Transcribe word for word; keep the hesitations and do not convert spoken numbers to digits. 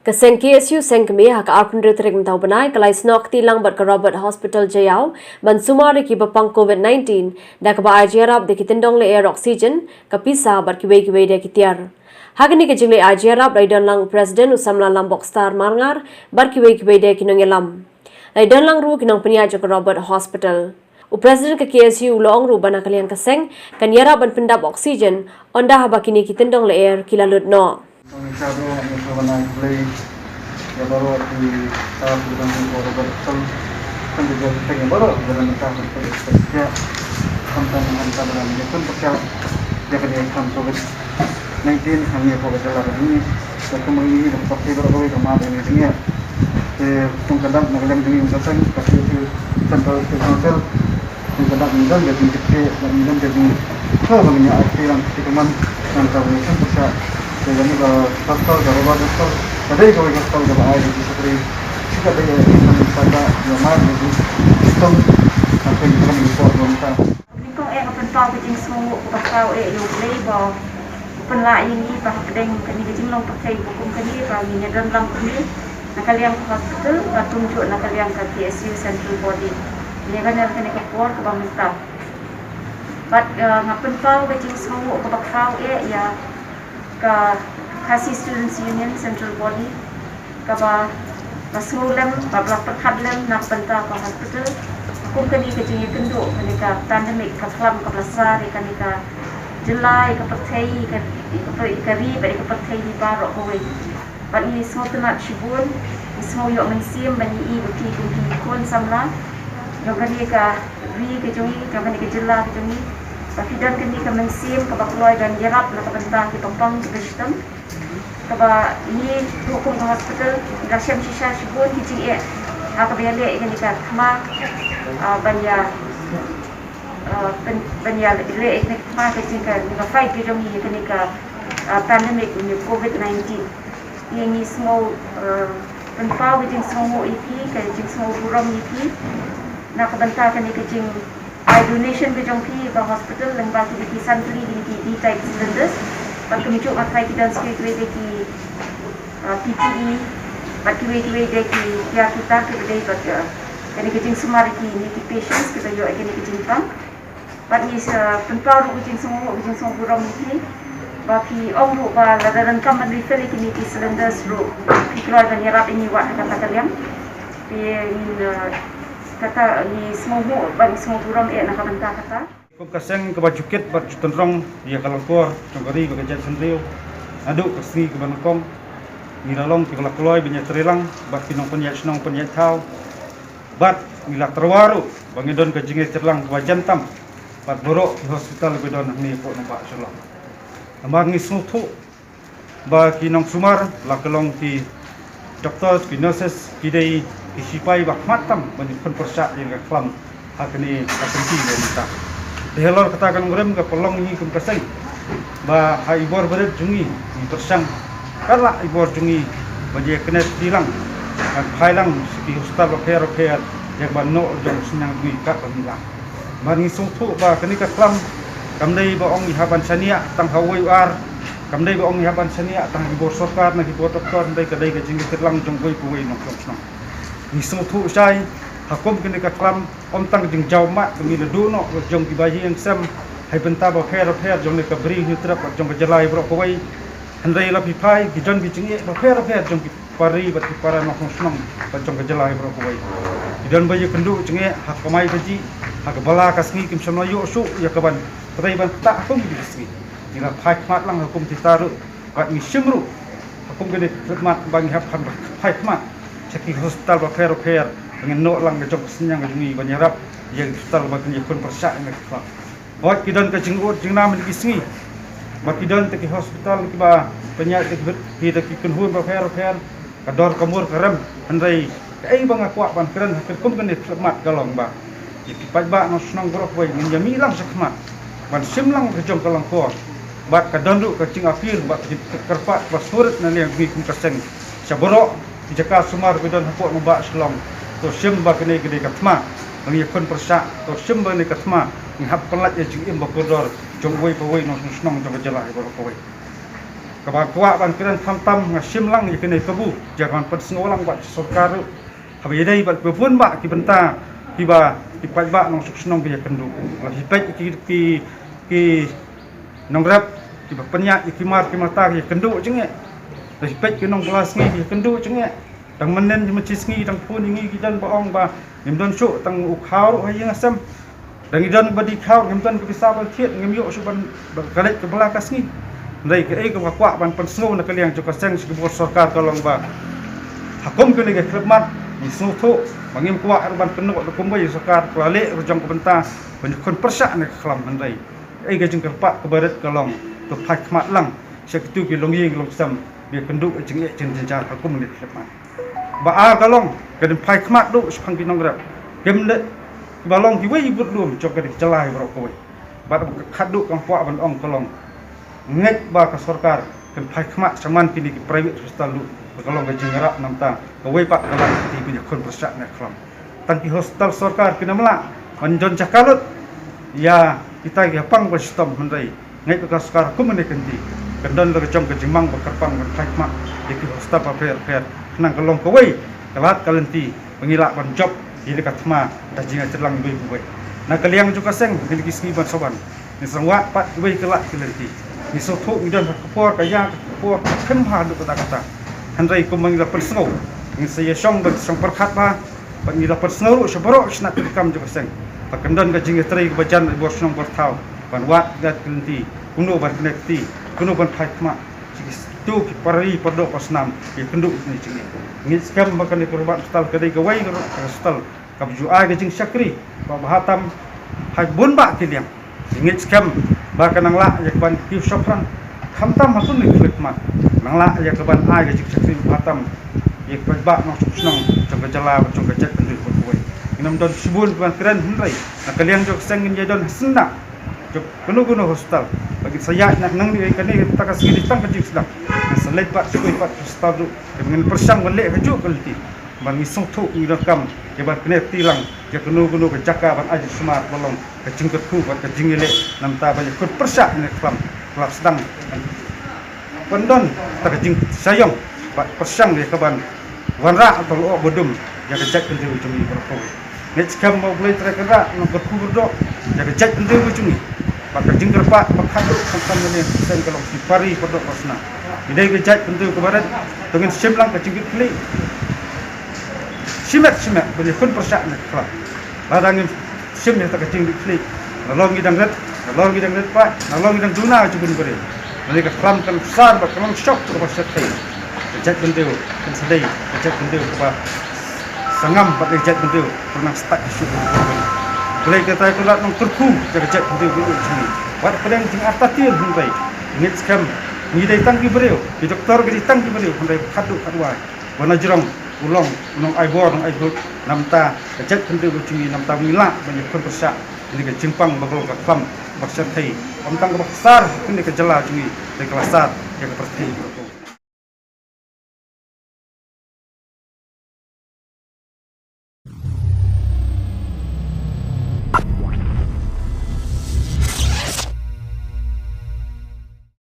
Ka seng K S U seng kmie ha ka arphew hynriew tarik mynta u bnai ka la ïasnoh kti lang bad ka Robert Hospital Jaiaw ban sumar ïa kiba pang COVID nineteen da kaba ai jingïarap da ki tyndong lyer oxygen, ka pisa bad kiwei kiwei de ki tiar. Ha kane ka jingleit ai jingïarap la ïadon lang u President u samla Lambok Star Marngar bad kiwei kiwei de ki nongïalam. La ïadon lang ruh ki nongpynïaid jong ka Robert Hospital. U President ka K S U u la ong ruh ba na ka liang ka seng kan ïarap ban pyndap oxygen, ynda haba kine ki tyndong lyer ki la lut noh. Ngi sa ruh ngi sa wan ai khublei ïa baroh ki staff ki dang ngi por ba song kan da jot teng ïa baroh ki dang ngi ta kan pyrshah. Kan kan han ta ba ngi kan pyrshah ïa ka dei kan COVID nineteen hangne hapoh ka jylla ka jong ngi. Te kumba ngi ïohi ba ka parti baroh kawei ka mad ïa ngi jingeh. Te kum ka dak na ka liang jong ngi mynta ka seng ka P S U Central State Council. Kum ka dak ngi don ka jingtip te ngi don ka jing. Ko ba ngi ïa ai te lang te ka man nang ka ngi kan pyrshah. Te ïa ngi ba hospital ka Robert Hospital ka dei kawei ka hospital kaba ai ka jingshakri. Shi ka dei ïa ngi kan sa ka ïa mad ïa ngi. Tong ka ngi kan ngi por ba mynta. Nyngkong eh nga pynpaw ka jingsngewnguh kaba khraw eh ïa U Blei ba u pynlah ïa ngi ba hapdeng kane ka jinglong pyrthei ba kum kane ba ngin ïa don lang kumne na ka liang ka hospital bad kumjuh na ka liang ka K S U central body. Ïa kane kane ka por kaba mynta. Bad eh, nga pynpaw ka jingsngewnguh kaba khraw eh ïa ka Khasi Students Union Central Body kaba la sngewlem, ba la pyrkhat lem na ka bynta ka hospital. Kum kane ka jingïakynduh kane ka pandemic ka khlam kaba la sar ïa kane ka jylla, ïa ka pyrthei, ïa ka, ïa ka, ïa ka ri bad ïa ka pyrthei hi baroh kawei. Bad ngi sngewtynnat shibun, ngi sngew ïoh mynsiem ban ïohi ba phi kum ki khun samla jong kane ka ri ka jong ngi, jong kane ka jylla ka jong ngi. Ba phi don kane ka mynsiem kaba kloi ban ïarap na ka bynta kiba pang kiba shitom. Kaba ngi ruh kum ka hospital ngi la shem shisha shibun ki jingeh ha kaba ïaleh ïa kane ka thma, ah, ban ïa, ah, ban, ban ïaleh ïa kane ka thma ka jing ka, ka fight ka jong ngi ïa kane ka, ah, pandemic ïa kane COVID nineteen. Ïa ngi sngew, ah, pynpaw ka jingsngewnguh ïa phi, ka jingsngew burom ïa phi na ka bynta kane ka jing ai donation ka jong phi ba hospital lyngba ki, ki san tylli ki, ki D-type cylinders. Bad kumjuh nga tharai ki don sa kiwei kiwei de ki, ah, P P E, bad kiwei kiwei de ki tiar ki tar kiba dei bad, ah, kane ka jingsumar ïa kine ki patients kiba ïoh ïa kane ka jingpang. Bad ngi sa pynpaw ruh ka jingsngew, ka jingsngew burom ïa phi. Ba phi ong ruh ba lada donkam ban refill ïa kine ki cylinders ruh phi kloi ban ïarap ïa ngi wat ha kata ka liang. Te ngin, ah, kata ngi sngewnguh bad ngi sngew burom eh na ka bynta kata. Kum ka seng kaba ju kit bad ju tynrong ïa ka langkor jong ka ri bad ka jaitbynriew. Naduh ka sngi kaba nyngkong ngi la long kiba la kloi ban ïatrei lang bad ki nongpynïaid shnong pynïaid thaw. Bad ngi la tyrwa ruh ba ngi don ka jingïatrei lang kaba jan tam bad baroh ki hospital ba don hangne hapoh Nongbah Shillong. Namar ngi sngewthuh ba ki nongsumar, la ka long ki doctors, ki nurses, ki dei ki shipai ba khmat tam ban ïakhun pyrshah ïa ka khlam ha kane ka kynti ba mynta. Te halor kata ka nongrim ka pynlong ngi kum ka seng ba ha i bor ba rit jong ngi ngi pyrshang, ka la i bor jong ngi ban ïa kane ti lang, ban phai lang sha ki hospital bapher bapher ïa kaba noh jong ka synñiang jong ngi katba ngi lah. Namar ngi sngewthuh ba kane ka khlam kam dei ba ong ngi hap ban shaniah tang ha uwei u ar, kam dei ba ong ngi hap ban shaniah tang ha ki bor sorkar na ki bor doktor, hynrei ka dei ka jingïatrei lang jong uwei pa uwei nongshong shnong. Ngi sngewthuh shai ha kum kane ka khlam ym tang ka jingjaw mad ba ngi la duh noh jong ki bahaïing sem ha ki bynta bapher bapher jong kane ka Bri Hynñiewtrep bad jong ka jylla hi baroh kawei. Hynrei la phi phai ki don ki jingeh bapher bapher jong ki para ri bad ki para nongshong shnong bad jong ka jylla hi baroh kawei. Ki don ba ïakynduh jingeh ha ka kamai kajih, ha ka bala ka sngi, kim shym la ïoh shuh ïa ka ban trei ban ktah ha kum ki sngi. Ngi la phai khmat lang ha kum kita ruh bad ngi shim ruh ha kum kane ka khmat ba ngi hap ban phai khmat sha ki hospital bapher bapher ba ngin noh lang ka jong ka synñiang ka jong ngi ban ïarap ïa ki hospital ba kin ïakhun pyrshah ïa ka khmat. Hooid ki don ka jingud jingnam ha ki sngi. Ba ki don te ki hospital kiba pynïaid te ki bit, ki te ki kynhun bapher bapher, ka dor ka mur ka rem, hynrei kaei ba nga kwah ban kren ha ka kum kane ka khmat ka long ba ïa ki paidbah nongshong shnong baroh kawei ngin ïa mih lang shakhmat ban shim lang ka jong ka langkor. Bad ka don ruh ka jingappeal bad ka jingkyrpad ba sngewrit na liang ngi kum ka seng sha baroh ki jaka sumar ba don hapoh Nongbah Shillong. To shim ba kane ka dei ka thma ba ngi ïakhun pyrshah, to shim ba kane ka thma ngi hap pynlait ïa jingim ba kordor jong uwei pa uwei nongshong shnong jong ka jylla hi baroh kawei. Kaba kwah ban kren khamtam nga shim lang ïa kane kabu, ïa kaban pynsngew lang bad sorkar ruh. Haba ïadei bad kiba bun bah ki bynta kiba ki paidbah nongshong shnong ki ïakynduh. La phi peit ki ki ki nongrep kiba pynïaid ïa ki mar ki mata ki ïakynduh jingeh. La phi peit ki nongbylla sngi ki ïakynduh jingeh. Dang mynnin mynta sngi dang phone ïa ngi ki don ba ong ba ngim don shuh tang u khaw ruh ha ïing ha sem. Dang ngi don ba dih khaw ngim don ka pisa ban thied, ngim ïoh shuh ban, ban ka leit ka bylla ka sngi. Hynrei kaei kaba kwah ban pynsngew na ka liang jong ka seng sha ka bor sorkar ka long ba ha kum kane ka khyllipmat ngi sngewthuh ba ngim kwah ruh ban kynnoh da kumwei sorkar, ka la leh ruh jong ka bynta ban ïakhun pyrshah na ka khlam. Hynrei kaei ka jingkyrpad kaba rit ka long to phai khmat lang sha kitu ki longïing longsem ba ïakynduh jingeh jingjynjar ha kum kane ka khyllipmat. Ba ar ka long, ka dei phai khmat duh shaphang ki nongrep. Kim dei kiba long kiwei ki bud lum jong ka dei ka jylla baroh kawei. Bad ka khatduh kaba kwah ban ong ka long, ngeit ba ka sorkar kan phai khmat shaman kine ki private hospital duh, ba ka long ka jingïarap namar kawei pat ka long ka dei ban ïakhun pyrshah na ka khlam. Tang ki hospital sorkar kin ym lah ban don jaka lut ïa kita ki hapang ba shitom, hynrei ngeit ba ka sorkar kum kane ka lynti kan don la ka jong ka jingmang ba kyrpang ban phai khmat ïa ki hospital bapher bapher, khnang ka long kawei ka lad ka lynti ba ngi lah ban jop ïa ka thma da jingïatreilang iwei pa iwei. Na ka liang jong ka seng, ha kine ki sngi ban sa wan, ngi sa wad pat kiwei ki lad ki lynti. Ngi sngewthuh ngi don ha ka por ka ïa ka por ka kynmaw haduh katta katta. Hynrei kumba ngi la pynsngew, ngi sa ïashong ban shong pyrkhat bha, bad ngi la pynsngew ruh sha baroh ki shnat ki kam jong ka seng ba kan don ka jingïatrei kaba jan bad bor shnong bor thaw ban wad ïa ki lynti, kumno ban kynnoh kti, kumno ban phai khmat sha kitu ki para ri para doh para snam ïakynduh ïa kine ki jingeh. Ngi ngeit skhem ba kane ka rubat hospital ka dei kawei ka rubat hospital kaba ju ai ka jingshakri ba bha tam ha bun bah ki liang. Ngi ngeit skhem ba kan nang lah ïa kaban kiew shaphrang khamtam ha kum kane ka khyllipmat, nang lah ïa kaban ai ka jingshakri ba bha tam ïa ki paidbah nongshong shnong jong ka jylla bad jong ka jaitbynriew baroh kawei. Ngin ym don shibun kiban kren, hynrei na ka liang jong ka seng ngin ïa don ha syndah jong kano kano hospital. Ba ngin sa ïaid na ka nang ni, kane kata ka sngi dei tang ka jingsdang. Ngin sa leit pat sha kawei pat hospital ruh, ngin pyrshang ban leh kajuh ka lynti. Ba ngi sngewthuh ngi donkam ïa ban kynnoh kti lang ïa kano kano ka jaka ban ai jingsumar ba long ka jingkyrkhu bad ka jingïaleh namar ba ïakhun pyrshah ïa ka khlam ka la sdang. Ban don ta ka jingshah ïong bad pyrshang ïa kaban wanrah ïa ka lyoh ba dum ïa ka jaitbynriew jong ngi baroh kawei. Ngeit skhem ba U Blei Trai Kynrad un kyrkhu kyrdoh ïa ka jaitbynriew jong ngi. Bad ka jingkyrpad ba khatduh khamtam na liang ka seng ka long sha ki para ri para doh para snam. Ngi dei ka jaitbynriew kaba rit, to ngin shim lang ka jingkitkhlieh shimet shimet ban ïakhun pyrshah na ka khlam. Lada ngim shim ïa kata ka jingkitkhlieh, nalor ngi dang rit, nalor ngi dang rit paid, nalor ngi dang duna ha jingkun briew, lane ka khlam kan sar bad kan long shoh kaba shyrkhei. Ka jaitbynriew kan sa dei ka jaitbynriew kaba sangam bad ka jaitbynriew kan nang stad shuh. Blei ka Trai Kynrad un kyrkhu ïa ka jaitbynriew jong ngi. Wat pdeng jingartatien, hynrei ngeit skhem ngi dei tang ki briew, ki doktor ki dei tang ki briew, hynrei khatduh khatwai ba na jrong u long u nongai bor nongai buit namar ka jaitbynriew jong ngi, namar ba ngi lah ban ïakhun pyrshah ïa kane ka jingpang ba ka long ka khlam ba shyrkhei, ym tang kaba sar ïa kane ka jylla jong ngi, hynrei ka la sar ïa ka pyrthei.